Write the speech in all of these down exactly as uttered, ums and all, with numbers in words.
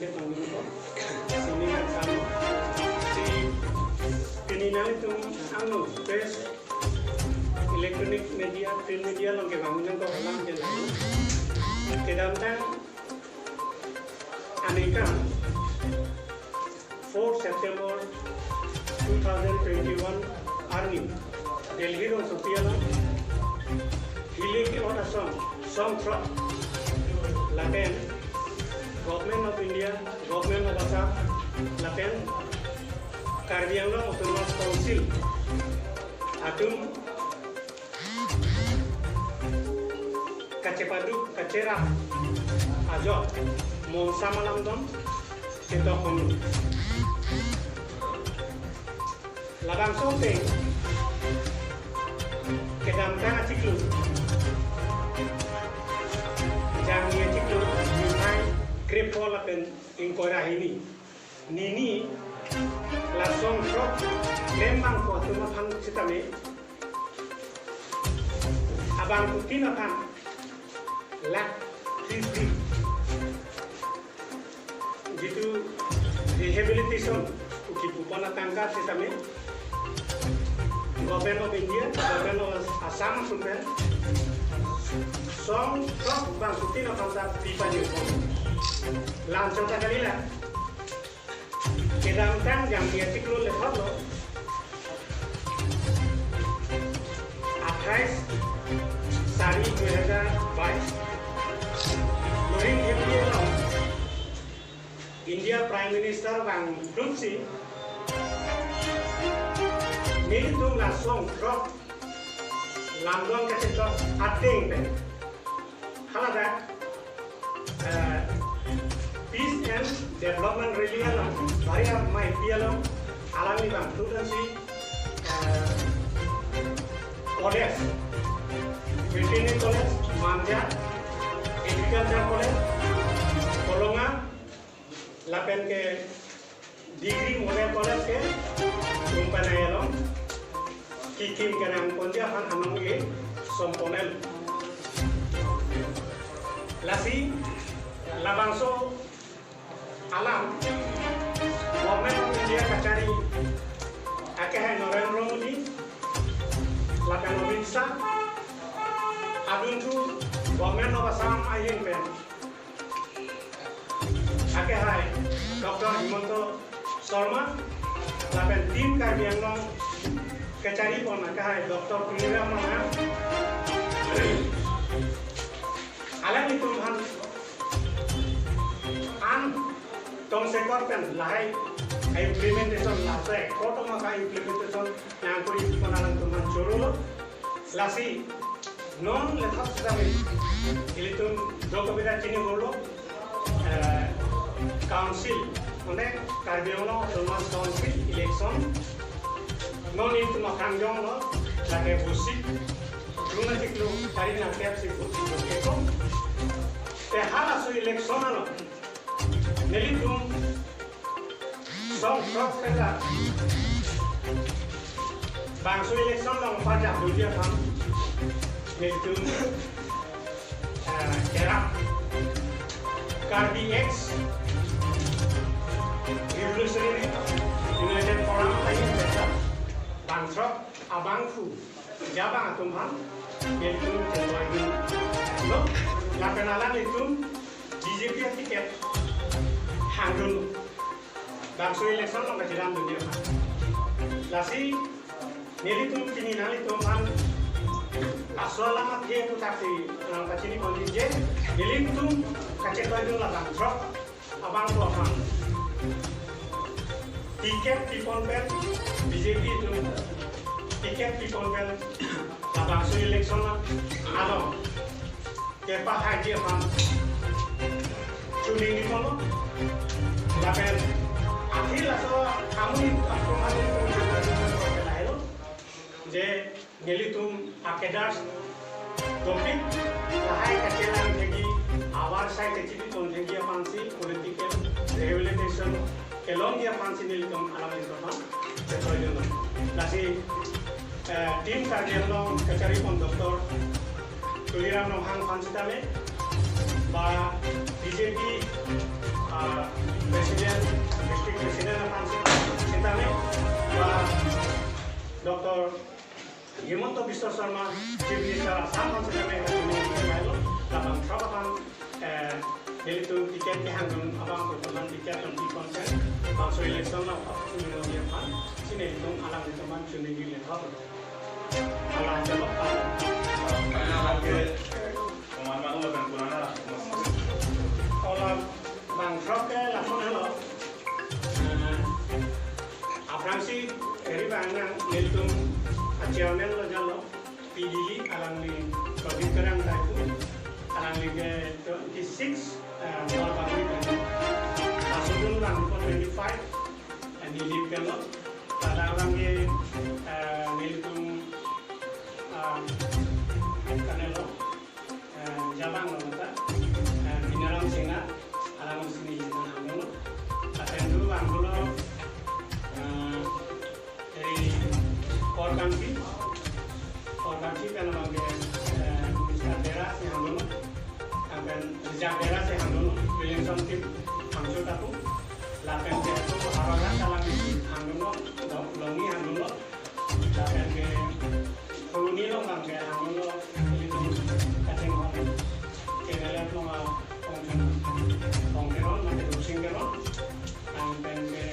Sini nangkam si pini nanglitum angno press, electronic media, print media along kevang nangkok alam ke lalu. Kedamtang aningkan four September two thousand twenty-one arni Delhi rongsopi along Hills Asong, Song Throk lapen Government of India, Government of Assam lapen Karbi Anglong Autonomous Council atum kachepaduk kacherap ajok monsam alamdon ketok honu. Labangso ateng kedamtang achiklo, jangni achiklo, niphai krepho lapen ingkoi ra hini, nini la Song Throk klembangpo atum aphan sitame abangphutin aphan lakh three three, jitu rehabilitation pu kipu pon atangka sitame Government of India, Government of Assam atum pen Song Throk bangphutin aphan ta pipajir. Laso ta kalila. Kedamtang jangni achiklo lekhoklo, আঠাইছ চাৰি দুই হাজাৰ বাইছ, Lohing Valley along India Prime Minister vangdunsi nelitum la Song Throk lamdon kachetok ateng pen haladak, eh, Peace and Development Rally along, bari amai pi along, alangli bangphutin si, eh, college, Veterinary College, Manja, Agriculture College, Kolonga, lapen ke Degree Model College ke Umpanai along kikim kenang ponji aphan anong e sompon-et. Lasi labangso alam Government of India kachari akehai Narendra Modi lapen Amit Shah adunthu Government of Assam ahin pen akehai Doctor Himanta Sarma lapen Team Karbi Anglong kachari pon akehai Doctor Tuliram Ronghang, alanglitum aphan an tongsekot pen lahai implementation, laso ekor tong ka implementation nangkuri pon alangtum aphan chorolo. Lasi non lethak sitame ilitum dokobida chini holo, eh, council, mane Karbi Anglong Autonomous Council election non ilitum akangjonglo, lake busik, luna chiklo, kari na kep si busik, busik ko. Te halaso election along nelitum Song Throk pen la bangso election along pajak dunji aphan nelitum, eh, kerap Karbi Ex Revolutionary United Forum ahin pen ta Bang Throk abangphu jabang atum aphan nelitum chetoi dunlo, lapen alanglitum B J P aticket hangdun bangso election along kachelang dunji aphan. Lasi nelitum pini nanglitum aphan laso alam athe aputhaksi nangpachini ponji je nelitum kachetoi dun la Bang Throk abangphu aphan ticket pipon pen, B J P atum ticket pipon pen labangso election along kepahaiji aphan chuning di kono, lapen akhir laso amun atum atum atum atum atum je nelitum akedars dopik lahai kachelang thekji, awarsai kachibi ton thekji aphansi political rehabilitation kelongji aphansi nelitum alanglitum aphan chetoi dunlo. Lasi, eh, Team Karbi Anglong kachari pon Doctor Tuliram Ronghang aphan sitame ba B J P, ah, President aphan sitame, ba Doctor Himanta Biswa Sarma, Chief Minister Assam aphan sitame, labang throk aphan, eh, nelitum ticket kehangdun abang kotoman ticket nangpi konsen, bangso election lo, nelitum aphan, si nelitum alanglitum aphan chuningri le thot. Alang jalo, alang. Alang ke, komat manu lapen kurana lah. Ola bang throk ke lason helo. Eh, aphrangsi eri bang nang nelitum a-chairman lo jalo, P D L, alangli Pradip Terang Taipu, alangli ke twenty-six, eh, Mol Pagri Taipu. Lasondun lang ko twenty-five, eh, neli pelo. Tada abang ke, eh, nelitum, eh, kanelo. Eh, jabang lo ta, eh, Binaram Singha, alang sini kita hangdun lo. Lapen dulu hangdun lo, eh, dari Korkanti, Korkanti pen abang ke, eh, Mister Bera si hangdun lo. Lapen Rijak Bera si hangdun lo, Williamson Team, Hangso Tapu. Lapen ke tu Hararat alang hangdun lo, Lo-, Longi hangdun lo. Lapen ke Phuloni along abang ke hangdun lo, ilitum kachinghon, K N L F along a Kongchun, Kong Teron, mate Rupsing Teron. Lapen ke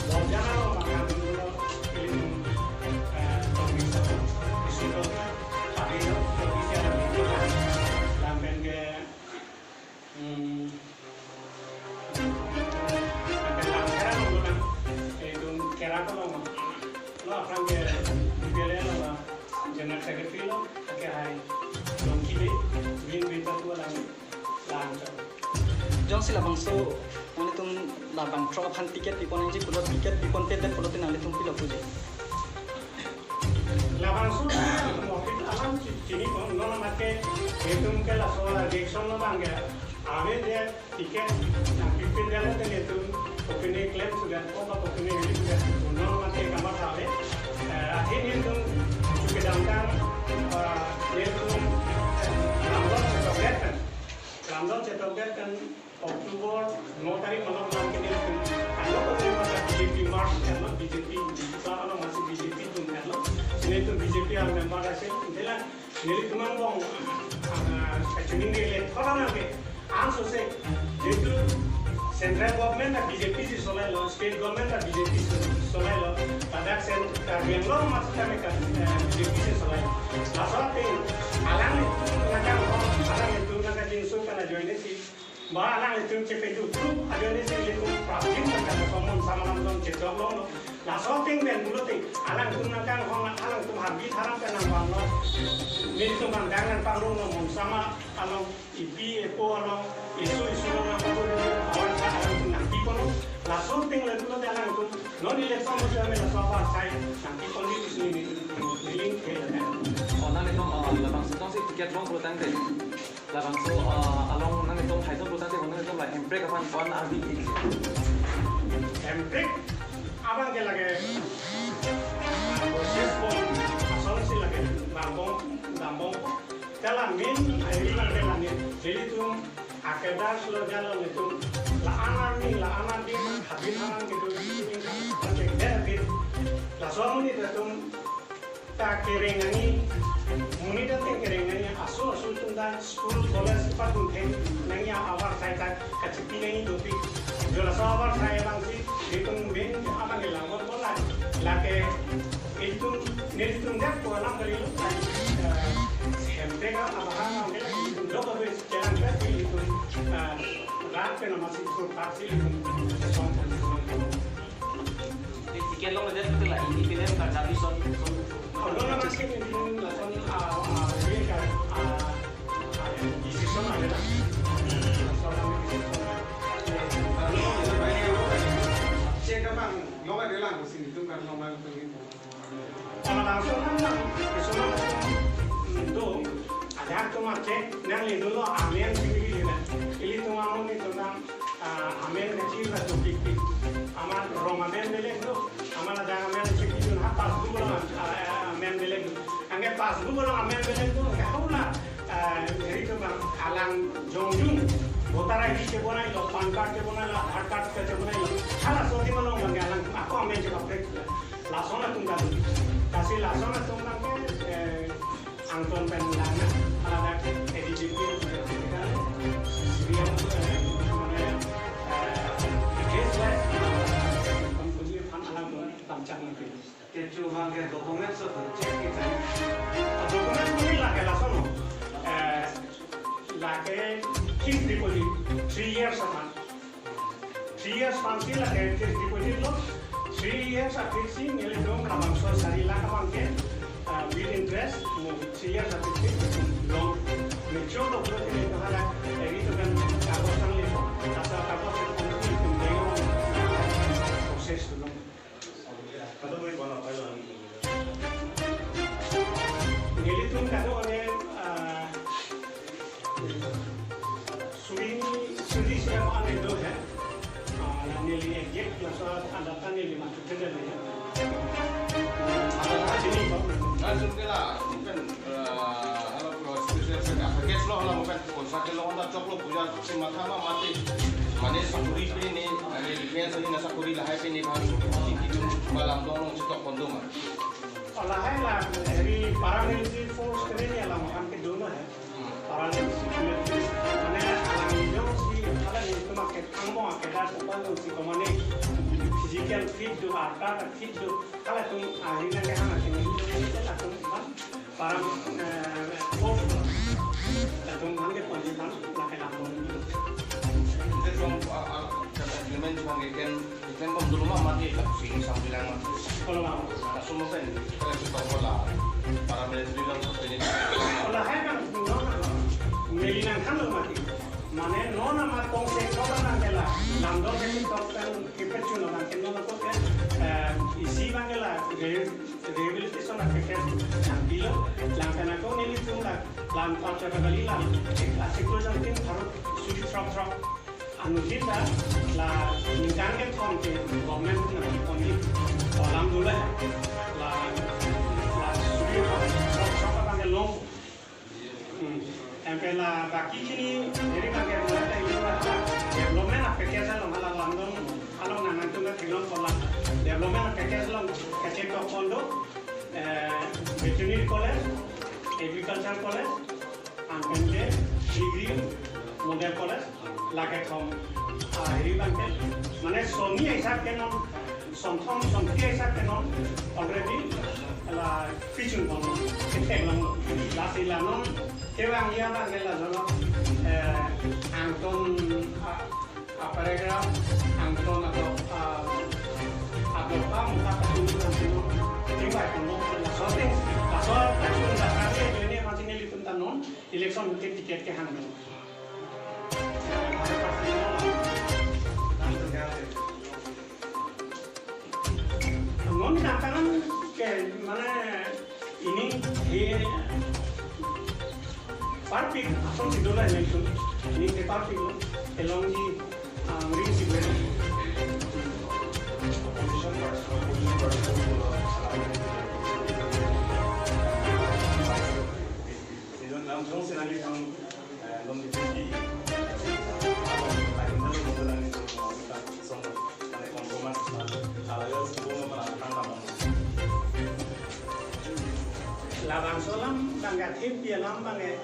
Borjan along abang hangdun lo, ilitum, eh, Tongbi Sabo, Isu lo, Padi lo, Tongbi Sabo, lapen ke Hmm. Lapen Langkera along lo nang, eh, dun Kera along lo. Lo aphrang ke B P L A along, General Secretary lo, ake hai Longki Bey, Win Bey ta tu alang, lang ta. Jongsi labangso, nanglitum labang throk aphan ticket pipon nangji pulo, ticket pipon tedet pulote nanglitum pilo puji. Labangso mokit alam chi-, chini ko, non mate, itum ke laso election lo abang ke, ave je ticket nangpipin dalo te itum, opini claim sudah, o ba opini hili sudah, non mate kamat ave. Eh, ahin itum kedamtang, eh, itum, eh, lamdon chetok det kan, lamdon chetok det kan, October no tarik malom lam ke nelitum ano ko nelitum masa B J P march ano B J P, B J P ano masih B J P dun ano. Nelitum B J P a member ase, ila nelitum angbong, ah, kachiningri le thora nang ke. Anso se, itum central government a B J P si solai lo, state government a B J P si solai lo, ladak sen Karbi Anglong masih kami kan, eh, B J P si solai. Laso ateng, alanglitum nangkanghon, alanglitum nangkajinso kana join si, ba alanglitum chepedu tu ajoine si ilitum prapjin nangkan komon sama lamdon chetok longlo. Laso ateng pen pulote alangtum nangkanghon, alangtum harbi tharam pen nangvanlo. Nelitum bang dang nangpangrunglo, mon sama along ipi epo along isu isu along nangpangrung, awan sa alangtum nangkiponlo. Laso ateng le pulote alangtum non election mo jame laso awan sai nangkiponji isu ini niling ke. Oh, nanglitum, ah, labangso tong si ticket long pulotangte. Labangso, ah, along nanglitum haijon pulotangte, nanglitum la hemprek aphan ko-an ardi ik. Hemprek abang ke lake, ah, proses bom, asong si lake, dambom, dambom. Tela main, ai abang ke lake, nelitum, akedas lo jalo nelitum, la-an arni, la-an arni, habit aman gitu, gitu, gitu, gitu, gitu. Laso amonit atum, ta kereng nangji, monit ateng kereng nangji, aso aso atum ta school, college padun thek nangji ahavar sai ta kachipi nangji dopik. Jo laso ahavar sai abangsi, itum main abang ke langmon bola. Lake itum, nelitum dak ko alam kali lo, eh, hemprek abahar nang ke, dok abis jalan ke itum, eh, rat ke nama si itum taksi itum, song, song, song. Di ticket long aja itu lah, independent kan, tapi son, son. Oh, lo nama sih, ini, ini, lah, son, ah, ah, ini kan, ah, ah, decision aja lah. Son, decision. Cek abang, long aja lah, sini tuh kan, long aja tuh gitu. Kalau langsung kan, decision, hmm, tuh, ada tuh macet, yang itu lo, amen sini gitu, nah. Ini tuh ngomong itu kan, ah, amen kecil lah tuh, pik, pik. Amat rong amen belek tuh, amat ada amen kecil tuh, ha, pas dulu lah, ah, ah, amen belek tuh. Angke pas dulu lah, amen belek tuh, angke hau lah, ah, jadi tuh bang, alang jongjung, voter I D chebonai lo, PAN card chebonai lo, Aadhaar card chebonai lo. Hala so di Angton pen lang, ala dak A D G P, eh, kita, eh, mane, eh, case wise, eh, company aphan alam pangchang itu. Kecho abang ke document so check kita. Document ini lake lason, eh, lake fixed deposit three years aphan. Three years aphan si lake fixed deposit lo. Three years aphi si nelitum labangso sari lakh abang ke, ah, with interest mo three years aphi si loan mature lo, lo ke hala eri to kan kagos ang le. Asa kagos ang le, process lo. Nelitum kado ane, ah, suri, suri siya ko ane do hai. Ah, neli exact laso anda ta neli masuk ke jale hai. Ada lah sini kok. Langsung ke lah, bukan, eh, kalau pro spesial saya package lo, kalau bukan Konsake lo, Honda choklo, puja si matha ma mati. Mane sakuri pini, mane defense ni na sakuri lahai pini bang. Siki dun malam dong nong chetok kondo ma. Lahai la, eri paramilitary force kene ni alam kan ke dun hai. Hmm. Paramilitary, mane alam ni dong si, alam ni tu maket angmo aket dar sepan dong si komane physical fit do, arta fit do, alam tum ahina ke hana sini, alam tum bang. Para, eh, oh, latum hangke ponji pan, lake latum. Ite from, ah, ah, implement hangke ken, ken bom dulu ma mati, sini sambil lang ma. Kalau mau. Langsung mo pen, kita kasih tahu lah. Para military lang, ini. Kalau hai kan, no, no, no. Meli nangkang lo mati. Mane non amat tong se kau kan nangkela. Lamdong ke tok kan kipet chuno kan keno tok kan, eh, isi bang kela, re-, rehabilitation a package nangpilo, lang kana ko nelitum la, lam pa cha kali lam, eh, asik ko jang tin tharuk suri throk throk. Anuttin ta, la ningkan kethom ke government nangkepon ni, kolam dulu ya. La, la suri throk throk abang ke long. Hmm. Anke la baki chini, eri bang ke bola ta ilu la development a package along hala lamdong along nang nangtum theklong kola. Development a package along kachetok kondo, eh, veterinary college, agriculture college, anke degree model college, lake thom, ah, eri bang ke, mane soni hisab ke non, somthom, somthom hisab ke non, already, la pichun pon, ketek long, lasi la non, kevang ya bang ke la jono, eh, angton, ah, ah, paragraph, angton atau, ah, atau pam, tak pichun pon, tinggal pon, la sorting, la sor, pichun, la kami, ini masih nelitum ta non, election ke ticket kehang non. Non nangtangan ke mane ini he parpik asong si dola ini tu. Ini ke parpik lo. Elong di, ah, ring si dola. Opposition party, opposition party. Ijon nam jong sinagi kang, eh, nom di tinggi. Abang, abang, abang, abang, abang, abang, abang, abang, compromise, ala ya, semua mana, tang, tang, tang. Labangso alam, tangga thip dia alam bang, eh.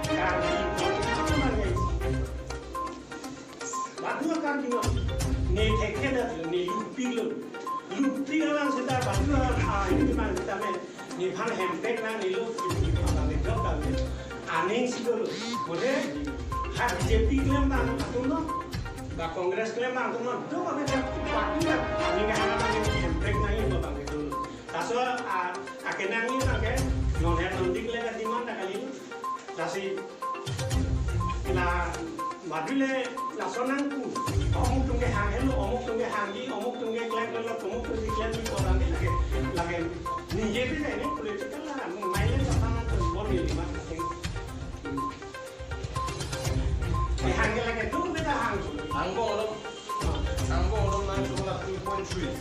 Karbi, bang, eh. Badu akar dino, ne thekthe da, ne lupik lo. Lupik alam seta badu alam, ah, ini man seta me, nephan hemprek nang nelo, abang ne jok da. Aning si dolo. Bole, ha B J P klem bang atum lo, ba Congress klem bang atum lo, do kami jok badu aning hana bang hemprek nang nelo bang dolo. Laso, ah, akenang ini bang ke, non het non dik lega demand da kali. Lasi, la, badu le, laso nangpu. Omuk atum ke hang helo, omuk atum ke hangji, omuk atum ke klem klem lo, omuk atum ke klem ni koran ni lake, lake. Ni ye pi ni political la, maile sa hang tu bor ni lima kasing. Ni hang ke lake tu beda hang. Angbong lo. Angbong lo nang cuma two point three.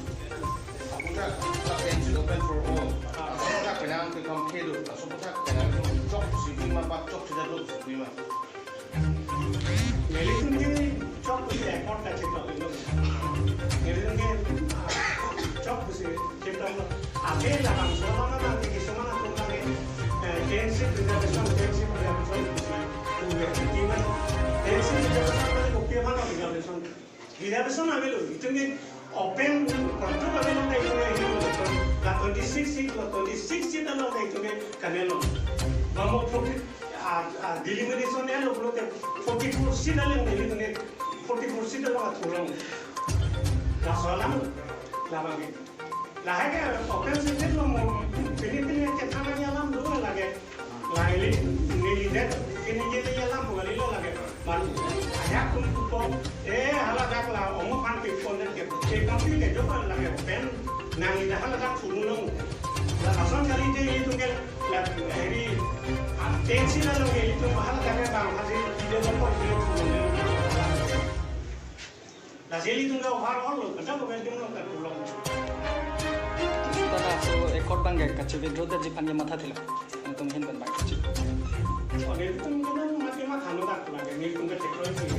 Aputhak, aputhak bench open for all. Aputhak penang ke kam kedo. Aputhak penang ke chok si bima, ba chok si jaduk si bima. Nelitum ke chok si record kachetok lo. Nelitum ke, ah, chok si chetok lo. Ape labangso alam ke kisama atum ke, eh, Reservation, tenth seat reservation, tenth seat reservation, reservation avelo, itum ke open control avelo, itum ke la twenty-six seat, la twenty-six seat along itum ke kanelo. Mamo forty, ah, ah, delimitation elo pulote forty-four seat along itum ke forty-four seat along atulong. Laso alam labang ke. Lahai ke open seat lo mo, pini pini kethang ani alam do lage. Lahai li, neli det, pini neli alam mo kali lo lage. Man, ajak kum kupo, eh, hala dak la, omo pan pi pon det ke, ke kampi ke jo pan lage open, nang ida hala dak sumu long. La ason kali je itum ke, la, heri, ah, tenth seat along ke itum hala dak ke bang, hasil ide lo pon ke sumu long. Lasi ilitum ke overall lo, kada ko bel dum lo ka tulong. Tata so record abang ke kachi withdraw detji aphan ke matha thilo. Nangtum ahin pen abang kachi. Ode tum ke nang mati matha lo dak lage, nelitum ke check lo si.